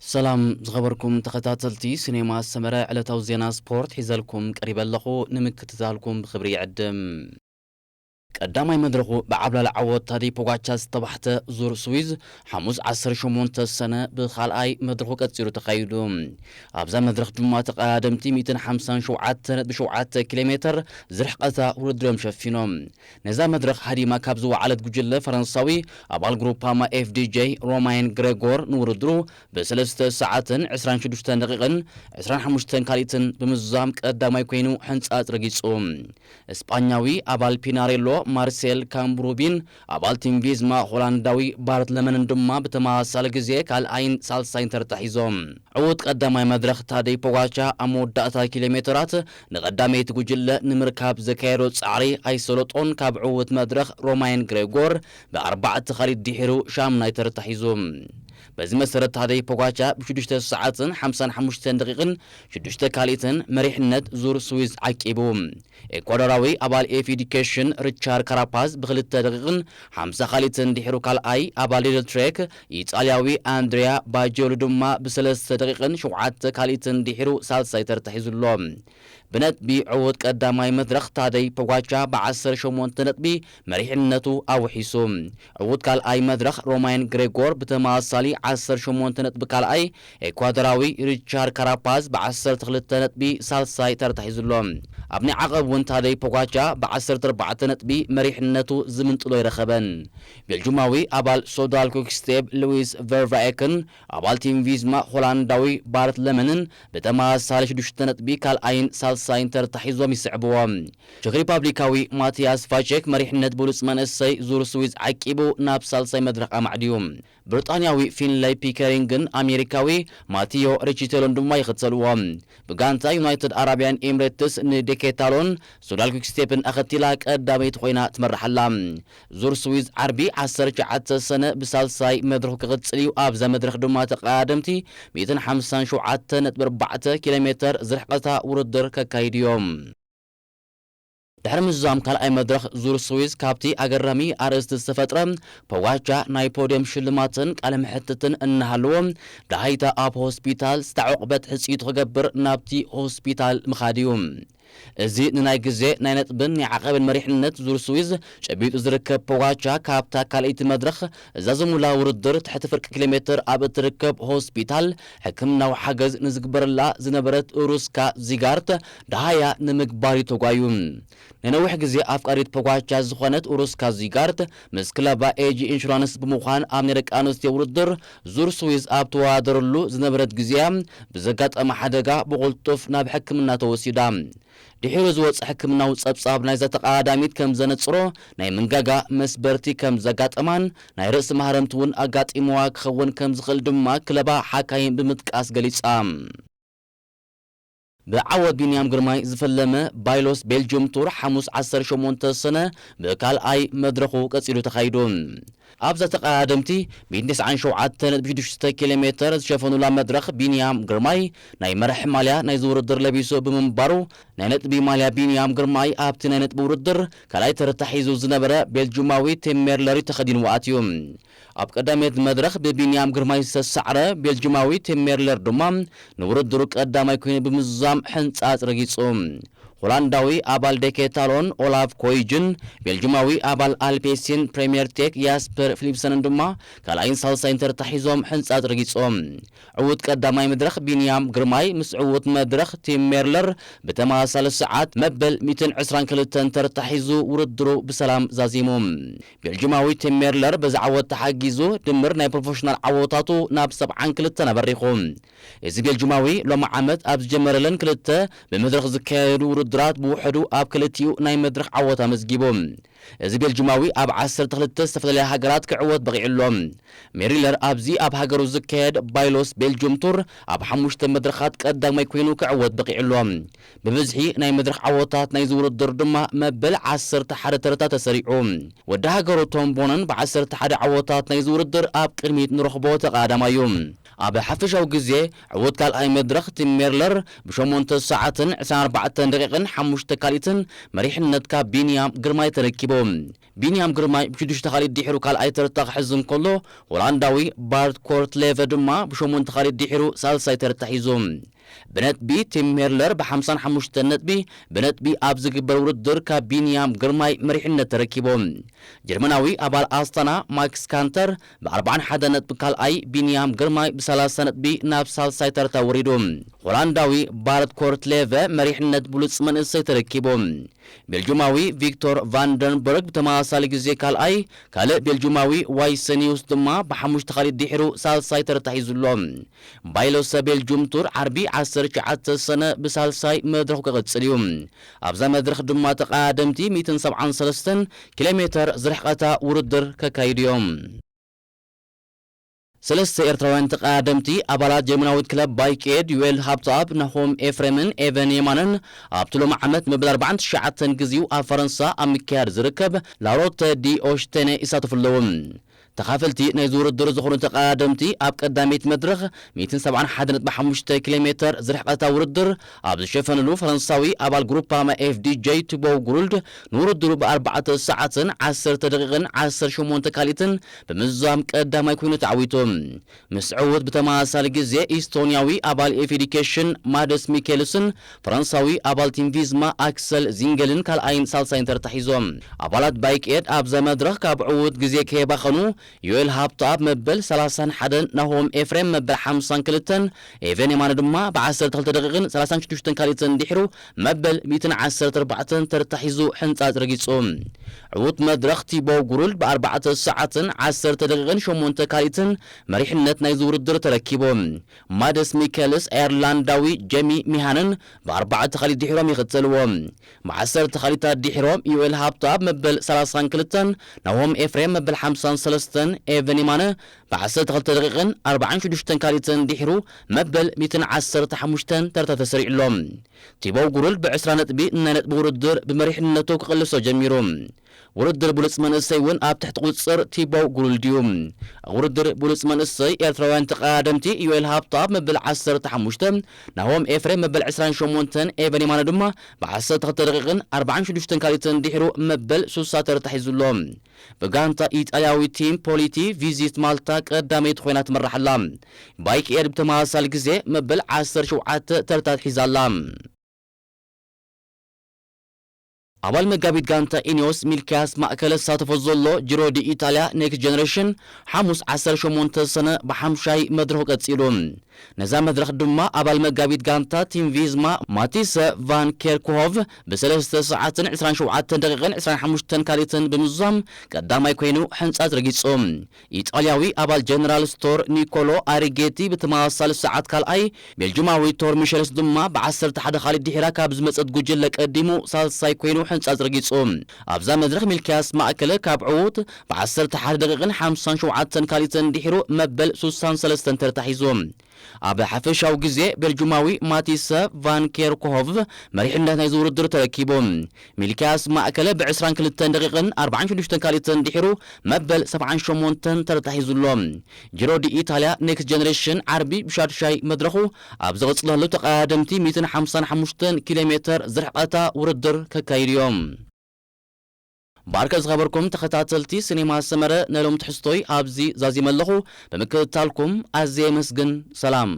ሰላም ዝኸበርኩም ተኸታተልቲ ሲኔማ ሰመረ፣ ዕለታዊ ዜና ስፖርት ሒዘልኩም ቀሪበ ኣለኹ። ንምክትታልኩም ብኽብሪ ይዕድም። ቀዳማይ መድረኹ ብዓብላሊ ዓወት ታደይ ፖጋቻ ዝተባሕተ ዙር ስዊዝ፣ ሓሙስ ዓሰርተ ሸሞንተ ሰነ ብኻልኣይ መድረኹ ቀጺሉ ተኻይዱ። ኣብዛ መድረኽ ድማ ተቐዳደምቲ ሚእትን ሓምሳን ሸውዓተ ነጥቢ ሸውዓተ ኪሎ ሜተር ዝርሕቐታ ውድድሮም ሸፊኖም። ነዛ መድረኽ ሃዲማ ካብ ዝወዓለት ጉጅለ ፈረንሳዊ ኣባል ግሩፕ ፓማ ኤፍ ዲ ጄ ሮማይን ግሬጎር ንውድድሩ ብሰለስተ ሰዓትን ዕስራን ሽዱሽተን ደቂቕን ዕስራን ሓሙሽተን ካልኢትን ብምዝዛም ቀዳማይ ኮይኑ ሕንጻጽ ረጊጹ። እስጳኛዊ ኣባል ፒናሬሎ ማርሴል ካምብሩቢን ኣባል ቲም ቪዝማ ሆላንዳዊ ባርት ለመንን ድማ ብተመሳሳሊ ግዜ ካልኣይን ሳልሳይን ተርታ ሒዞም። ዕዉት ቀዳማይ መድረኽ ታደይ ፖጋቻ ኣብ መወዳእታ ኪሎ ሜተራት ንቐዳመይቲ ጉጅለ ንምርካብ ዘካየዶ ጻዕሪ ኣይሰለጦን። ካብ ዕዉት መድረኽ ሮማይን ግሬጎር ብኣርባዕተ ካልኢት ድሒሩ ሻምናይ ተርታ ሒዙ። በዚ መሰረት ታደይ ፖጋቻ ብሽዱሽተ ሰዓትን ሓምሳን ሓሙሽተን ደቂቕን ሽዱሽተ ካልኢትን መሪሕነት ዙር ስዊዝ ዓቂቡ። ኤኳዶራዊ ኣባል ኤፍ ዲ ኬ ሪቻርድ ካራፓዝ ብክልተ ደቂቕን ሓምሳ ካልኢትን ድሒሩ ካልኣይ፣ ኣባል ሊድል ትሬክ ኢጣልያዊ ኣንድሪያ ባጆሊ ድማ ብሰለስተ ደቂቕን ሸውዓተ ካልኢትን ድሒሩ ሳልሳይ ተርታ ሒዙ ኣሎ። ብነጥቢ ዕዉት ቀዳማይ መድረኽ ታደይ ፖጋቻ ብዓሰርተ ሸሞንተ ነጥቢ መሪሕነቱ ኣውሒሱ። ዕዉት ካልኣይ መድረኽ ሮማይን ግሬጎር ብተመሳሳሊ ዓሰርተ ሸሞንተ ነጥቢ ካልኣይ፣ ኤኳዶራዊ ሪቻርድ ካራፓዝ ብዓሰርተ ክልተ ነጥቢ ሳልሳይ ተርታ ሒዙ ኣሎ። ኣብ ናይ ዓቐብ እውን ታደይ ፖጋቻ ብዓሰርተ ኣርባዕተ ነጥቢ መሪሕነቱ ዝምንጥሎ ኣይረኸበን። ቤልጁማዊ ኣባል ሶዳል ኩክስቴብ ሉዊስ ቨርቫኤክን ኣባል ቲም ቪዝማ ሆላንዳዊ ባርት ለመንን ብተመሳሳሊ ሽዱሽተ ነጥቢ ካልኣይን ሳልሳይን ተርታ ሒዞም ይስዕብዎ። ቸክ ሪፓብሊካዊ ማቲያስ ቫቼክ መሪሕነት ብሉጽ መንእሰይ ዙር ስዊዝ ዓቂቡ ናብ ሳልሳይ መድረኽ ኣማዕድዩ። ብሪጣንያዊ ፊንለይ ፒከሪንግን ኣሜሪካዊ ማቲዮ ሪቺቴሎን ድማ ይኽተልዎ። ብጋንታ ዩናይትድ ኣረብያን ኤምሬትስ ንዴኬታሎን ሶዳል ኩክስቴፕን ኣኸቲላ ቀዳመይቲ ኮይና ትመርሕ ኣላ። ዙር ስዊዝ ዓርቢ ዓሰርተ ትሽዓተ ሰነ ብሳልሳይ መድረኹ ክቕጽል እዩ። ኣብዛ መድረኽ ድማ ተቐዳደምቲ ሚእትን ሓምሳን ሸውዓተ ነጥቢ ኣርባዕተ ኪሎ ሜተር ዝርሕቐታ ውድድር ከካይዱ እዮም። ድሕሪ ምዝዛም ካልኣይ መድረኽ ዙር ስዊዝ ካብቲ ኣገራሚ ኣርእስቲ ዝተፈጥረ ፖጋቻ ናይ ፖድየም ሽልማትን ቃለ መሕትትን እናሃለዎ፣ ደሃይታ ኣብ ሆስፒታል ዝተዓቑበት ሕጽይቱ ክገብር ናብቲ ሆስፒታል ምኻድ እዩ። እዚ ንናይ ግዜ ናይ ነጥብን ናይ ዓቐብን መሪሕነት ዙር ስዊዝ ጨቢጡ ዝርከብ ፖጋቻ፣ ካብታ ካልኣይቲ መድረኽ እዛ ዝሙላ ውድድር ትሕቲ ፍርቂ ኪሎ ሜትር ኣብ እትርከብ ሆስፒታል ሕክምናዊ ሓገዝ ንዝግበረላ ዝነበረት ሩስካ ዚጋርት ደሃያ ንምግባር እዩ ተጓዩ። ንነዊሕ ግዜ ኣፍቃሪት ፖጋቻ ዝኾነት ሩስካ ዚጋርት ምስ ክለባ ኤጂ ኢንሹራንስ ብምዃን ኣብ ናይ ደቂ ኣንስትዮ ውድድር ዙር ስዊዝ ኣብ ተወዳደረሉ ዝነበረት ግዜያ ብዘጋጠማ ሓደጋ ብቕልጡፍ ናብ ሕክምና ተወሲዳ። ድሒሩ ዝወጸ ሕክምናዊ ጸብጻብ ናይዛ ተቐዳዳሚት ከም ዘነጽሮ፣ ናይ መንጋጋ መስበርቲ ከም ዘጋጠማን ናይ ርእሲ ማህረምቲ እውን ኣጋጢምዋ ክኸውን ከም ዝኽእል ድማ ክለባ ሓካይም ብምጥቃስ ገሊጻ። ብዓወት ቢንያም ግርማይ ዝፈለመ ባይሎስ ቤልጅዩም ቱር ሓሙስ ዓሰርተ ሸሞንተ ሰነ ብካልኣይ መድረኹ ቀጺሉ ተኻይዱ። ኣብዛ ተቐዳደምቲ ሚእትን ተስዓን ሸውዓተ ነጥቢ ሽዱሽተ ኪሎ ሜተር ዝሸፈኑላ መድረኽ ቢንያም ግርማይ ናይ መራሒ ማልያ ናይዚ ውድድር ለቢሱ ብምንባሩ፣ ናይ ነጥቢ ማልያ ቢንያም ግርማይ ኣብቲ ናይ ነጥቢ ውድድር ካልኣይ ተርታ ሒዙ ዝነበረ ቤልጁማዊ ቲም ሜርለር ተኸዲንዎ ኣትዩ። ኣብ ቀዳመይቲ መድረኽ ብቢንያም ግርማይ ዝተሳዕረ ቤልጁማዊ ቲም ሜርለር ድማ ንውድድሩ ቀዳማይ ኮይኑ ብምዝዛም ሕንጻጽ ረጊጹ። ሆላንዳዊ ኣባል ዴኬታሎን ኦላፍ ኮይጅን ቤልጅማዊ ኣባል ኣልፔሲን ፕሬምየር ቴክ ያስፐር ፊሊፕሰንን ድማ ካልኣይን ሳልሳይን ተርታ ሒዞም ሕንጻጽ ረጊጾም። ዕዉት ቀዳማይ መድረኽ ቢንያም ግርማይ ምስ ዕዉት መድረኽ ቲም ሜርለር ብተመሳሳሊ ሰዓት መበል ሚእትን ዕስራን ክልተን ተርታ ሒዙ ውድድሩ ብሰላም ዛዚሙ። ቤልጅማዊ ቲም ሜርለር በዚ ዓወት ተሓጊዙ ድምር ናይ ፕሮፌሽናል ዓወታቱ ናብ ሰብዓን ክልተን ኣበሪኹ። እዚ ቤልጅማዊ ሎሚ ዓመት ኣብ ዝጀመረለን ክልተ ብመድረኽ ዝካየዱ ውድድራት ብውሕዱ ኣብ ክልቲኡ ናይ መድረኽ ዓወት ኣመዝጊቡ። እዚ ቤልጅማዊ ኣብ ዓሰርተ ክልተ ዝተፈላለያ ሃገራት ክዕወት በቒዑ ኣሎ። ሜሪለር ኣብዚ ኣብ ሃገሩ ዝካየድ ባይሎስ ቤልጅዩም ቱር ኣብ ሓሙሽተ መድረኻት ቀዳማይ ኮይኑ ክዕወት በቒዑ ኣሎ። ብብዝሒ ናይ መድረኽ ዓወታት ናይዚ ውድድር ድማ መበል ዓሰርተ ሓደ ተርታ ተሰሪዑ። ወዲ ሃገሩ ቶም ቦነን ብዓሰርተ ሓደ ዓወታት ናይዚ ውድድር ኣብ ቅድሚት ንረኽቦ ተቐዳዳማይ እዩ። ኣብ ሓፈሻዊ ግዜ ዕዉት ካልኣይ መድረኽ ቲም ሜርለር ብሸሞንተ ሰዓትን ዕስራን ኣርባዕተን ደቂቕን ሓሙሽተ ካልኢትን መሪሕነት ካብ ቢንያም ግርማይ ተረኪቡ። ቢንያም ግርማይ ብሽዱሽተ ካልኢት ድሒሩ ካልኣይ ተርታ ክሕዝ እንከሎ፣ ሆላንዳዊ ባርት ኮርትሌቨ ድማ ብሸሞንተ ካልኢት ድሒሩ ሳልሳይ ተርታ ሒዙ። ብነጥቢ ቲም ሜርለር ብ ሓምሳን ሓሙሽተን ነጥቢ ብነጥቢ ኣብ ዝግበር ውድድር ካብ ቢንያም ግርማይ መሪሕነት ተረኪቡ። ጀርመናዊ ኣባል ኣስታና ማክስ ካንተር ብ ኣርባዓን ሓደን ነጥቢ ካልኣይ፣ ቢንያም ግርማይ ብ ሰላሳ ነጥቢ ናብ ሳልሳይ ተርታ ወሪዱ። ሆላንዳዊ ባርት ኮርትሌቨ መሪሕነት ብሉጽ መንእሰይ ተረኪቡ። ቤልጁማዊ ቪክቶር ቫንደንበርግ ብተመሳሳሊ ግዜ ካልኣይ፣ ካልእ ቤልጁማዊ ዋይሰኒዩስ ድማ ብሓሙሽተ ካልኢት ድሒሩ ሳልሳይ ተርታ ሒዙ ኣሎ። ባይሎሰ ቤልጁም ቱር ዓርቢ ዓሰርተ ትሽዓተ ሰነ ብሳልሳይ መድረኹ ክቕጽል እዩ። ኣብዛ መድረኽ ድማ ተቐዳደምቲ ሚእትን ሰብዓን ሰለስተን ኪሎ ሜተር ዝርሕቐታ ውድድር ከካይዱ እዮም። ሰለስተ ኤርትራውያን ተቐዳደምቲ ኣባላት ጀርመናዊት ክለብ ባይክ ኤድ፣ ዩኤል ሃብተኣብ፣ ናሆም ኤፍሬምን ኤቨን የማነን፣ ኣብቲ ሎሚ ዓመት መበል ኣርባዓን ትሽዓተን ግዜኡ ኣብ ፈረንሳ ኣብ ምክያድ ዝርከብ ላሮተ ዲ ኦሽቴነ ይሳተፉ ኣለዉ። ተኻፈልቲ ናይዚ ውድድር ዝኾኑ ተቐዳደምቲ ኣብ ቀዳመይቲ መድረኽ ሚእትን ሰብዓን ሓደን ነጥቢ ሓሙሽተ ኪሎ ሜተር ዝርሕቐታ ውድድር ኣብ ዝሸፈንሉ፣ ፈረንሳዊ ኣባል ግሩፓማ ኤፍዲጄ ቲቦው ጉሩልድ ንውድድሩ ብኣርባዕተ ሰዓትን ዓሰርተ ደቂቕን ዓሰርተ ሸሞንተ ካልኢትን ብምዝዛም ቀዳማይ ኮይኑ ተዓዊቱ። ምስ ዕዉት ብተመሳሳሊ ግዜ ኢስቶንያዊ ኣባል ኤፍ ዲ ኬሽን ማደስ ሚኬልስን ፈረንሳዊ ኣባል ቲም ቪዝማ ኣክሰል ዚንገልን ካልኣይን ሳልሳይን ተርታ ሒዞም። ኣባላት ባይክ ኤድ ኣብዛ መድረኽ ካብ ዕዉት ግዜ ከየባኸኑ፣ ዮኤል ሃብተኣብ መበል ሰላሳን ሓደን፣ ናሆም ኤፍሬም መበል ሓምሳን ክልተን፣ ኤቨን የማነ ድማ ብ ዓሰርተ ክልተ ደቂቕን ሰላሳን ሽዱሽተን ካልኢትን ድሒሩ መበል ሚእትን ዓሰርተ ኣርባዕተን ተርታ ሒዙ ሕንጻጽ ረጊጹ። ዕዉት መድረኽ ቲቦው ጉሩልድ ብ ኣርባዕተ ሰዓትን ዓሰርተ ደቂቕን ሸሞንተ ካልኢትን መሪሕነት ናይዚ ውድድር ተረኪቡ። ማደስ ሚከልስ ኣየርላንዳዊ ጀሚ ሚሃንን ብ ኣርባዕተ ካልኢት ድሒሮም ይኽተልዎ። ብ ዓሰርተ ካልኢታት ድሒሮም ዮኤል ሃብተኣብ መበል ሰላሳን ክልተን፣ ናሆም ኤፍሬም መበል ሓምሳን ሰለስተን፣ ኤቨን የማነ ብ ዓሰርተ ክልተ ደቂቕን ኣርባዓን ሽዱሽተን ካልኢትን ድሒሩ መበል ሚእትን ዓሰርተ ሓሙሽተን ተርታ ተሰሪዑ ኣሎ። ቲቦው ጉሩልድ ብ ዕስራ ነጥቢ ናይ ነጥቢ ውድድር ብመሪሕነቱ ክቕልሶ ጀሚሩ። ውድድር ብሉጽ መንእሰይ እውን ኣብ ትሕቲ ቁጽጽር ቲቦው ጉሩልድ እዩ። ኣብ ውድድር ብሉጽ መንእሰይ ኤርትራውያን ተቐዳደምቲ ዮኤል ሃብተኣብ መበል ዓሰርተ ሓሙሽተ፣ ናሆም ኤፍሬም መበል ዕስራን ሸሞንተን፣ ኤቨን የማነ ድማ ብ ዓሰርተ ክልተ ደቂቕን ኣርባዓን ሽዱሽተን ካልኢትን ድሒሩ መበል ሱሳ ተርታ ሒዙ ኣሎ። ብጋንታ ኢጣልያዊ ቲም ፖሊቲ ቪዚት ማልታ ቀዳመይቲ ኮይና ትመርሕ ኣላ። ባይክ ኤድ ብተመሳሳሊ ግዜ መበል ዓሰርተ ሸውዓተ ተርታ ሒዛ ኣላ። ኣባል መጋቢት ጋንታ ኢኒዮስ ሚልኪያስ ማእከለ ዝሳተፎ ዘሎ ጂሮ ዲ ኢጣልያ ኔክስት ጀነሬሽን ሓሙስ ዓሰርተ ሸሞንተ ሰነ ብሓምሻይ መድረኹ ቀጺሉ። ነዛ መድረኽ ድማ ኣባል መጋቢት ጋንታ ቲም ቪዝማ ማቲሰ ቫን ኬርክሆቭ ብሰለስተ ሰዓትን ዕስራን ሸውዓተን ደቂቕን ዕስራን ሓሙሽተን ካልኢትን ብምዝዛም ቀዳማይ ኮይኑ ሕንጻጽ ረጊጹ። ኢጣልያዊ ኣባል ጀነራል ስቶር ኒኮሎ ኣሪጌቲ ብተመሳሳሊ ሰዓት ካልኣይ፣ ቤልጁማዊ ቶር ሚሸልስ ድማ ብ ዓሰርተ ሓደ ካልኢት ድሒራ ካብ ዝመጸት ጉጅለ ቀዲሙ ሳልሳይ ኮይኑ ሕንጻጽ ረጊጹ። ኣብዛ መድረኽ ሚልኪያስ ማእከለ ካብ ዕዉት ብ ዓሰርተ ሓደ ደቂቕን ሓምሳን ሸውዓተን ካልኢትን ድሒሩ መበል ሱሳን ሰለስተን ተርታ ሒዙ። ኣብ ሓፈሻዊ ግዜ ቤልጁማዊ ማቲሰ ቫን ኬርኮሆቭ መሪሕነት ናይዚ ውድድር ተረኪቡ። ሚልኪያስ ማእከለ ብ ዕስራን ክልተን ደቂቕን ኣርባዓን ሽዱሽተን ካልኢትን ድሒሩ መበል ሰብዓን ሸሞንተን ተርታ ሒዙ ኣሎ። ጂሮ ዲ ኢታልያ ኔክስት ጀነሬሽን ዓርቢ ብሻድሻይ መድረኹ ኣብ ዝቕጽለሉ ተቐዳደምቲ ሚእትን ሓምሳን ሓሙሽተን ኪሎ ሜተር ዝርሕቐታ ውድድር ከካይዱ እዮም። ባርከ ዝኸበርኩም ተኸታተልቲ ሲኔማ ሰመረ፣ ናይ ሎም ትሕዝቶይ ኣብዚ ዛዚመ ኣለኹ። ብምክትታልኩም ኣዝየ የመስግን። ሰላም።